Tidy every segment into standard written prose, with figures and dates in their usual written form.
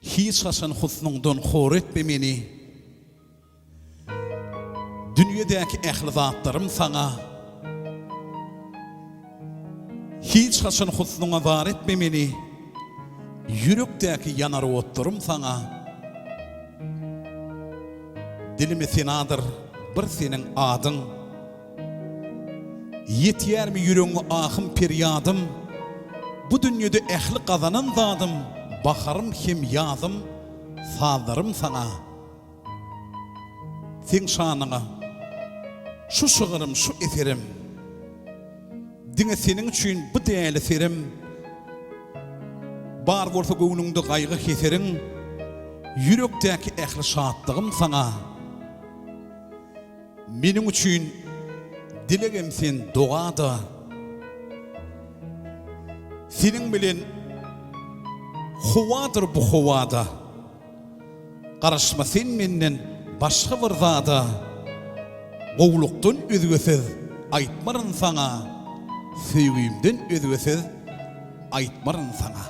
Hiç haçan husnuňdan hor etme meni. Dünýedäki ähli zatlarym saňa. Hiç haçan husnuňa zar etme meni. Ýürekdäki ýanar otlarym saňa. Dilime senadyr bir seniň adyň. Ýetýärmi ýüregiňe ahym perýadym, Bu dünýede ähli gazanan zadym, Baharym hem ýazym, sazlarym saňa. Seň şanyňa şu şygyrym, şu eserim, Diňe seniň üçin bu däli serim. Bar bolsa göwnüňde gaýgy-heseriň, Ýürekdäki ähli şatlygym saňa. Meniň üçin dilegem sen doga-da. Seniň bilen howadyr bu howada. Garaşma sen menden başga bir zada. Gowlukdan özge söz aýtmaryn saňa, Söýgimden özge söz aýtmaryn saňa.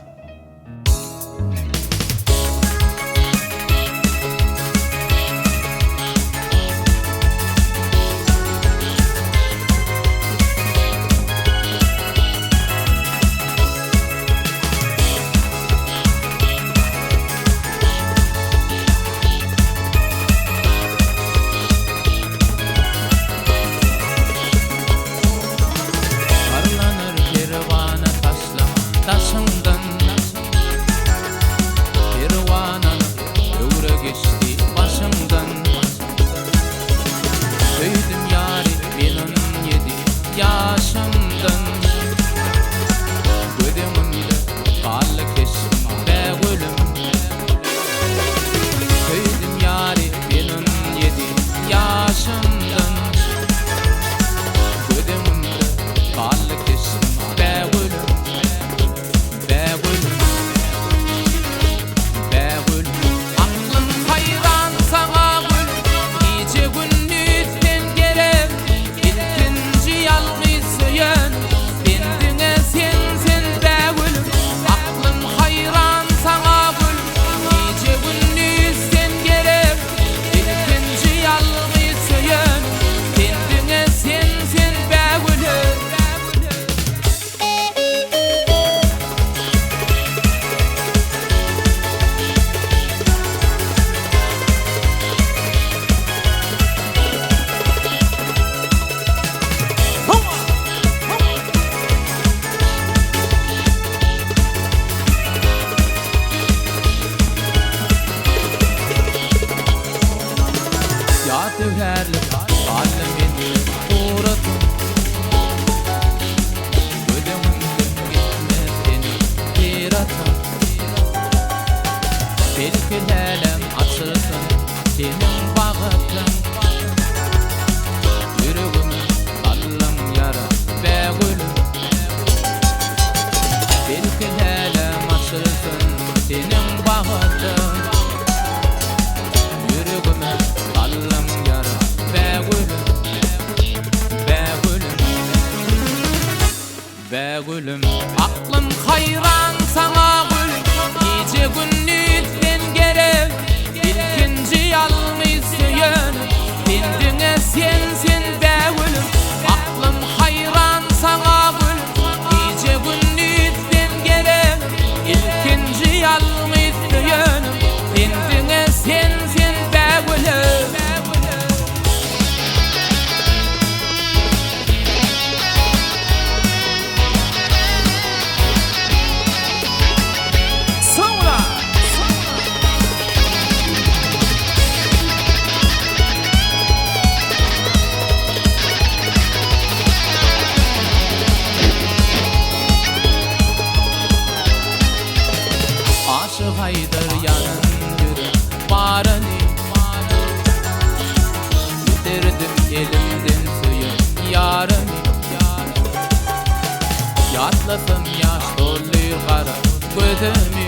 Parlanar perwana taşlama daşyňdan Perwanalyk döwre geçdi başyňdan Söýdüm ýary men on ýedi ýaşymdan Göz öňümde galdy keşbiň bägülüm Söýdüm ýary men on ýedi ýaşymdan Göz öňümde galdy keşbiň bägülüm Bägülüm Bägülüm Aklym haýran saňa gül Gije-gündiz sen gerek Ilkinji ýalňyz söýen Sen diňe sen sen bägülüm Aklym haýran saňa gül Gije-gündiz sen gerek Ilkinji ýalňyz söýen Sen diňe sen sen bägülüm. Ýadygärlik galdy mende suratyň Göz öňümden gitmez seniň syratyň Belki hälem açylsyn seniň bagtyň Ýüregime saldyň ýara bägülüm Belki hälem açylsyn seniň bagtyň Ýüregime saldyň ýara bägülüm Bägülüm Bägülüm Aklym haýran saňa gül Gije-gündiz sen gerek Ilkinji ýalňyz söýenim Sen diňe sen sen bägülüm Aklym haýran saňa gül Gije-gündiz sen gerek Ilkinji ýalňyz söýenim Sen diňe sen sen bägülüm. Soňra. Aşyk aýdar ýanan ýürek baryny. Ýitirdim elimden söýen ýarymy. Ýatlasam ýaş doly gara gözümi.